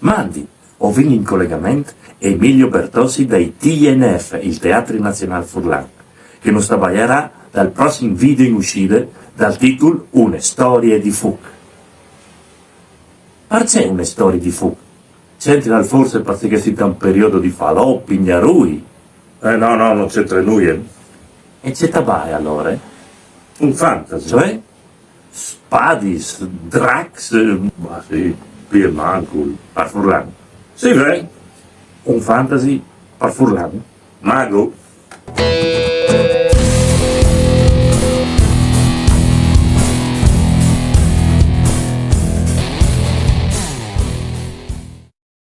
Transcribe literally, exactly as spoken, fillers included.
Mandi, o vin in colegament Emilio Bertozzi dai T N F, il Teatri Nazional Furlan, che nus tabaierà dal prossim video in uscide dal titul Une storie di fuc. Parcè une storie di fuc? C'entra forse parcè che si un periodo di falò, pignarui? Eh no, no, non c'entra nulla. E ce tabaie allora? Un fantasy. Cioè? Spadis, dracs, eh, ma sì, più e mancul. Par furlan. Sì, beh. Un fantasy par furlan. Mago.